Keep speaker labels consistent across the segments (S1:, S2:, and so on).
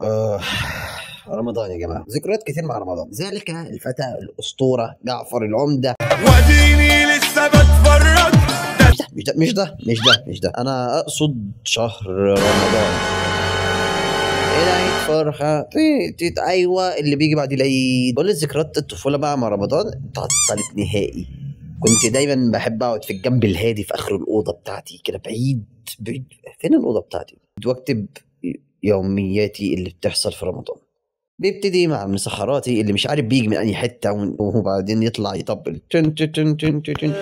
S1: آه، رمضان يا جماعة، ذكريات كتير مع رمضان. ذلك الفتى الاسطورة جعفر العمدة.
S2: واديني لسه بتفرج.
S1: مش ده مش ده مش ده مش ده، انا اقصد شهر رمضان. العيد فرحه تيت، ايوه اللي بيجي بعد العيد. كل ذكريات الطفولة بقى مع رمضان تعطلت نهائي. كنت دايما بحب اقعد في الجنب الهادي في اخر الاوضة بتاعتي كده، بعيد بعيد. فين الاوضة بتاعتي؟ واكتب يومياتي اللي بتحصل في رمضان. بيبتدي مع المسحراتي اللي مش عارف بيجي من اي حتة، وبعدين يطلع يطبل تن تن تن تن تن،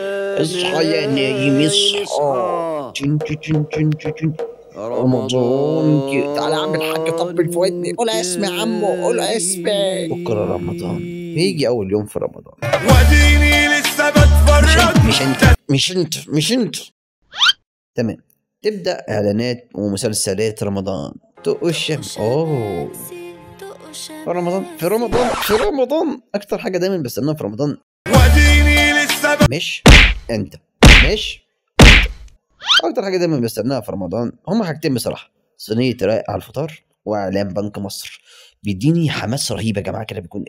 S1: اصحى يا نايم اصحى، تن تن تن تن تن، رمضان تعالى يا عم الحاج طبل في ودني، قول اسمي يا عمو، قول اسمي. بكره رمضان، بيجي اول يوم في رمضان.
S2: واديني لسه بتفرج.
S1: مش انت مش انت مش انت. تمام. تبدا اعلانات ومسلسلات رمضان. تقش اوه في رمضان في رمضان في رمضان. اكتر حاجة دايما بستناها في رمضان.
S2: واديني لسه
S1: مش انت مش انت. اكتر حاجة دايما بستناها في رمضان هما حاجتين بصراحة: صينية رق على الفطار، واعلان بنك مصر. بيديني حماس رهيب يا جماعة كده، بيكون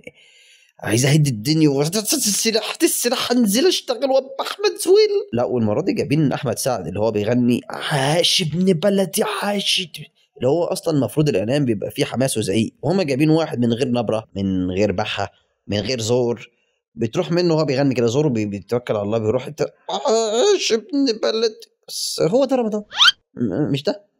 S1: عايز اهد الدنيا السلاح السلاح، انزل اشتغل وابقى احمد زويل. لا والمرة دي جايبين احمد سعد اللي هو بيغني عاش ابن بلدي عاش، اللي هو اصلا المفروض الاعلان بيبقى فيه حماس وزعيق، وهما جايبين واحد من غير نبره، من غير بحه، من غير زور، بتروح منه وهو بيغني كده زوره بيتوكل على الله بيروح عاش ابن بلدي. بس هو ده رمضان، مش ده.